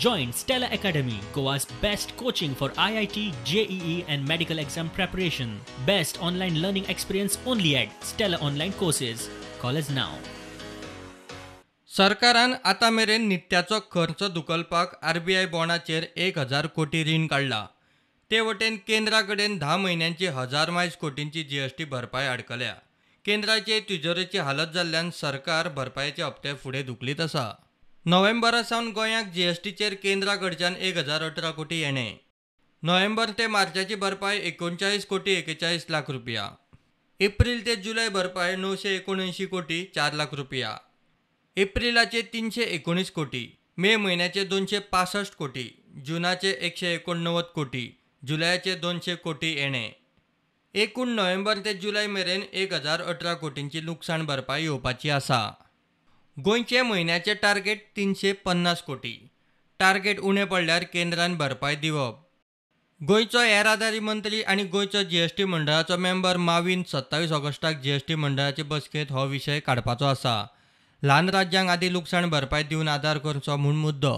Join Stella Academy, Goa's best coaching for IIT, JEE and medical exam preparation. Best online learning experience only at Stella Online Courses. Call us now. सरकारान आतां मेरेन नित्याचो खर्च धुकलपाक RBI बॉण्डाचेर 1000 कोटी रीण काडला. ते वटेन केंद्रा कडेन 10 म्हयन्यांची 1000 मायज कोटींची जीएसटी भरपाय आडकल्या. केंद्राचे तिजोरेची हालत जाल्ल्यान सरकार भरपायेचे हप्ते फुडें धुकलीत आसा. नोव्हेंबरा सावन गोंयाक जीएसटीचेर केंद्रा कडच्यान 1018 कोटी येणे. नोव्हेंबर ते मार्चाची भरपाय 39 कोटी 41 लाख रुपया. एप्रील ते जुलय भरपाय 979 कोटी 4 लाख रुपया. एप्रिलाचे 319 कोटी, मे म्हयन्याचे 265 कोटी, जुनाचे 189 कोटी, जुलयाचे 200 कोटी येणे. एकूण नोव्हेंबर ते जुलय मेरेन 1018 कोटींची लुकसाण भरपाय येवपाची आसा. गोंयचे म्हयन्याचे टार्गेट 350 कोटी. टार्गेट उणें पडल्यार केंद्रान भरपाय दिवप. गोंयचो येरादारी मंत्री आनी गोंयचो जीएसटी मंडळाचो मेंबर माविन 27 ऑगस्टाक जीएसटी मंडळाचे बसकेंत हो विशय काडपाचो आसा. ल्हान राज्यांक आदी लुकसाण भरपाय दिवन आदार करचो म्हूण मुद्दो.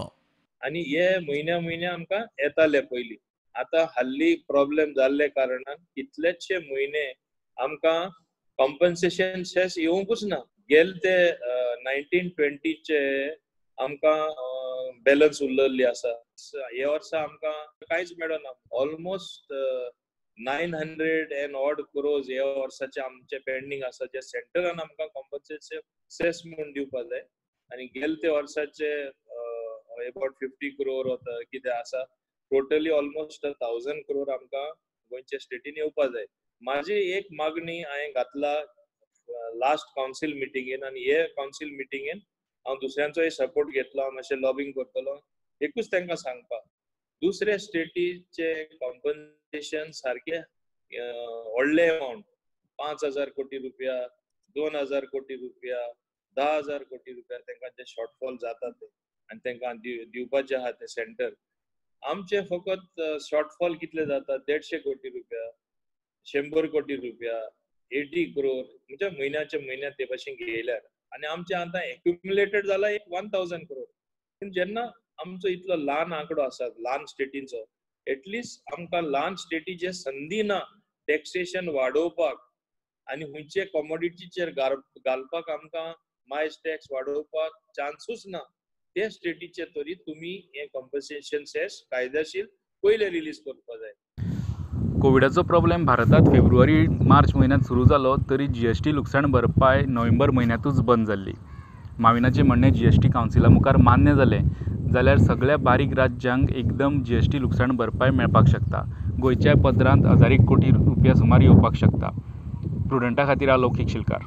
आनी हे म्हयन्या म्हयन्या आमकां येताले पयलीं. आतां हल्ली प्रॉब्लेम जाल्ले कारणान कितलेशे म्हयने आमकां कॉम्पन्सेशन सेस येवंकूच ना. गेले ते 1920चे आमकां बॅलन्स उरलेली आसा. हे वर्सा आमकां कांयच मेळना. ऑलमोस्ट 900 एंड ऑड क्रोर्स ह्या वर्साचे आमचे पेंडींग आसा, जे सेंटरान आमकां कॉम्पन्सेशन सेस म्हूण दिवपा जाय. आनी गेले ते वर्साचे अबाउट 50 क्रोर कितें आसा. टोटली ऑलमोस्ट 1000 क्रोर आमकां गोंयच्या स्टेटीन येवपा जाय. म्हाजी एक मागणी हांवें घातला लास्ट कावन्सील मिटिंगेन, आनी हे कावन्सील मिटिंगेन हांव दुसऱ्यांचोय सपोर्ट घेतलो, हांव मातशें लॉबींग करतलो. एकूच तांकां सांगपाक, दुसऱ्या स्टेटीचे कॉम्पन्सेशन सारके व्हडले अमावंट 5000 कोटी रुपया, 2000 कोटी रुपया, 10000 कोटी रुपया तांकां जे शॉर्टफॉल जाता ते आनी तांकां दिवपाचे आहा ते सेंटर. आमचे फकत शॉर्टफॉल कितले जाता, 150 कोटी रुपया, 100 कोटी रुपया, 80 क्रोर म्हणजे म्हयन्याच्या म्हयन्यात ते भाशेन घेयल्यार. आनी आमचे आतां एक्युमुलेटेड जाला एक 1000 क्रोर. पूण जेन्ना आमचो इतलो ल्हान आंकडो आसा ल्हान स्टेटींचो, एटलिस्ट आमकां ल्हान स्टेटीचे संदी ना टॅक्सेशन वाडोवपाक आनी खंयचे कॉमोडिटीचेर घालपाक आमकां मायज टॅक्स वाडोवपाक चान्सूच ना. ते स्टेटीचे तरी तुमी हें कॉम्पन्सेशन सेस कायदेशीर पयले रिलीज करपा जाय. कोविडाचो प्रॉब्लेम भारतांत फेब्रुवारी मार्च म्हयन्यांत सुरू जालो तरी जीएसटी लुकसाण भरपाय नोव्हेंबर म्हयन्यांतूच बंद जाल्ली. माविनाचें म्हणणें जीएसटी कावन्सिला मुखार मान्य जालें जाल्यार सगळ्या बारीक राज्यांक एकदम जीएसटी लुकसाण भरपाय मेळपाक शकता. गोंयच्या पदरांत 1000 कोटी रुपया सुमार येवपाक शकता. प्रुडंटा खातीर आलोक शिलकार.